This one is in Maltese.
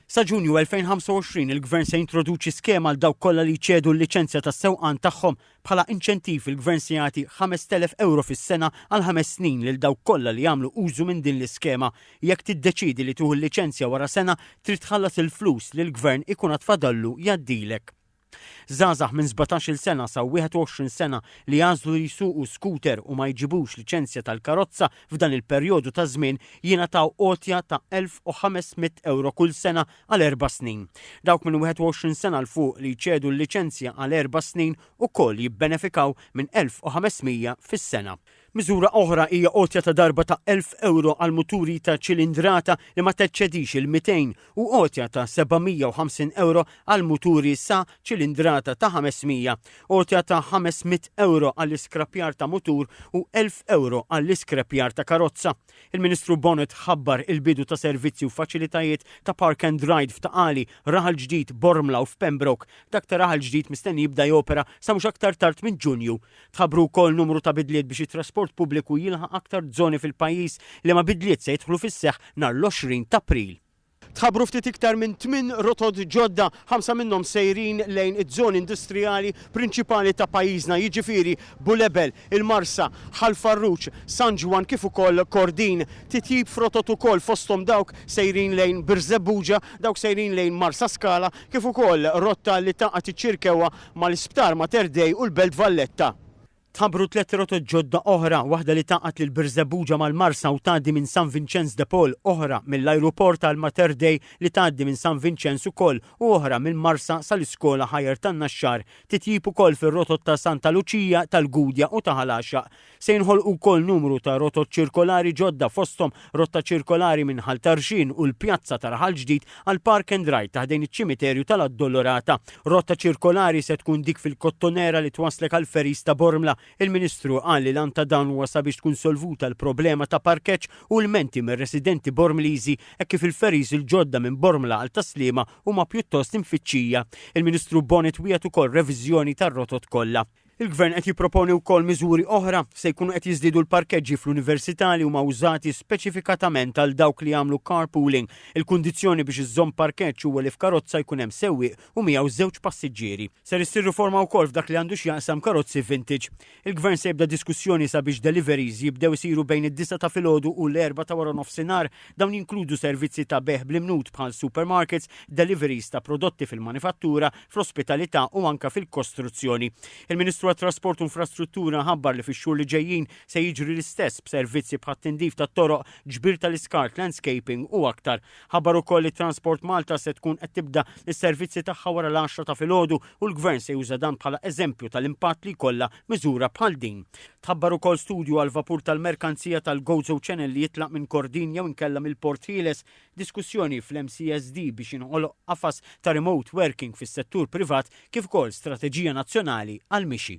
Sa Ġunju 2025 il-Gvern se jintroduċi skema għal dawk kollha li jċedu l-liċenzja tas-sewqan tagħhom. Bħala inċentiv il-Gvern se jagħti 5,000 ewro fis-sena għal ħames snin lil dawk kollha li jagħmlu użu minn din l-iskema. Jekk tiddeċiedi li tieħu l-liċenzja wara sena, trid tħallas il-flus li l-Gvern ikun għad fadallu jgħaddilek. Żgħażagħ minn 17-il sena sa 21 sena li jagħżlu li jsuqu scooter u ma jġibux liċenzja tal-karozza f'dan il-perjodu ta' żmien jingħataw għotja ta' 1,500 ewro kull sena għal erba' snin. Dawk minn 21 sena 'l fuq li jċedu l-liċenzja għal erba' snin ukoll jibbenefikaw minn 1,500 fis-sena. Miżura oħra hija għotja ta' darba ta' 1,000 ewro għal muturi ta' ċilindrata li ma teċċedix il-200 u għotja ta' 750 ewro għal muturi sa ċilindrata ta' 500, għotja ta' 500 ewro għall-iskrappjar ta' mutur u 1,000 ewro għall-iskreppjar ta' karozza. Il-Ministru Bonett ħabbar il-bidu ta' servizzi u faċilitajiet ta' park and ride f'Ta' Qali, Raħal Ġdid, Bormla u f'Pembroke. Dak ta' Raħal Ġdid mistenni jibda jopera sa mhux aktar tard minn Ġunju. Tħabbru wkoll numru ta' bidliet biex it-trasport pubbliku jilħaq aktar żoni fil-pajjiż, liema bidliet se jidħlu fis-seħħ nhar l-20 t'April. Tħabbru ftit iktar minn tminn rotot ġodda, ħamsa minnhom sejrin lejn iż-żoni industrijali prinċipali ta' pajjiżna, jiġifieri Bulebel, il-Marsa, Ħal Farruġ, San Ġwann kif ukoll Kordin. Titjib f'rotot ukoll fosthom dawk sejrin lejn Birżebbuġa, dawk sejrin lejn Marsaskala kif ukoll rotta li tgħaqqad iċ-Ċirkewwa mal-Isptar Mater Dei u l-Belt Valletta. Tħabbru tliet rotot ġodda oħra, waħda li tgħaqqad lil Birżebbuġa mal-Marsa u tgħaddi minn San Vinċenz de Paul, oħra mill-ajruport għal Mater Dei li tgħaddi minn San Vinċenz ukoll u oħra mill-Marsa sal-Iskola Higher tan-Naxxar. Titjib ukoll fir-rotot ta' Santa Luċija, tal-Gudja u ta' Ħal Għaxaq. Se jinħolqu wkoll numru ta' rotot ċirkolari ġodda fosthom rotta ċirkolari minn Ħal Tarxien u l-Pjazza ta' Raħal Ġdid għal Park and Ride ta' ħdejn iċ-ċimiterju tal-Addolorata. Rotta ċirkolari se tkun dik fil-Kottonera li twasslek għall-ferries ta' Bormla. Il-Ministru qal li l-għan ta' dan huwa sabiex tkun solvuta l-problema ta' parkeġġ u lmenti mir-residenti Bormliżi hekk kif il-ferries il-ġodda minn Bormla għal Tas-Sliema huma pjuttost imfittxija. Il-Ministru Bonett wiegħed ukoll reviżjoni tar-rotot kollha. Il-Gvern qed jipproponi wkoll miżuri oħra. Se jkunu qed jiżdiedu l-parkeġġi fl-Università li huma użati speċifikatament għal dawk li jagħmlu carpooling. Il-kundizzjoni biex iżżomm parkeġġ huwa li f'karozza jkun hemm sewwieq u miegħu żewġ passiġġieri. Ser issir riforma wkoll f'dak li għandu x'jaqsam karozzi vintage. Il-Gvern se jibda diskussjoni sabiex deliveries jibdew isiru bejn id-disgħa ta' filgħodu u l-erbgħa ta' waranofsinhar. Dawn jinkludu servizzi ta' bejgħ bl-imnut bħal supermarkets, deliveries ta' prodotti fil-manifattura, fl-ospitalità u anke fil-kostruzzjoni. Il-Ministru għat-Trasport u Infrastruttura ħabbar li fix-xhur li ġejjin se jiġri l-istess b'servizzi bħat-tindif tat-toroq, ġbir tal-iskart, landscaping u aktar. Ħabbar ukoll li Transport Malta se tkun qed tibda s-servizzi tagħha wara l-għaxra ta' filgħodu u l-Gvern se juża dan bħala eżempju tal-impatt li jkollha miżura bħal din. Tħabbar ukoll studju għall-vapur tal-merkanzija tal-Gozo Channel li jitlaq minn Kordin jew inkella mill-Port Ħieles. Diskussjoni fl-MCSD biex jinħoloq qafas ta' remote working fis-settur privat kif ukoll strateġija nazzjonali għall-mixi.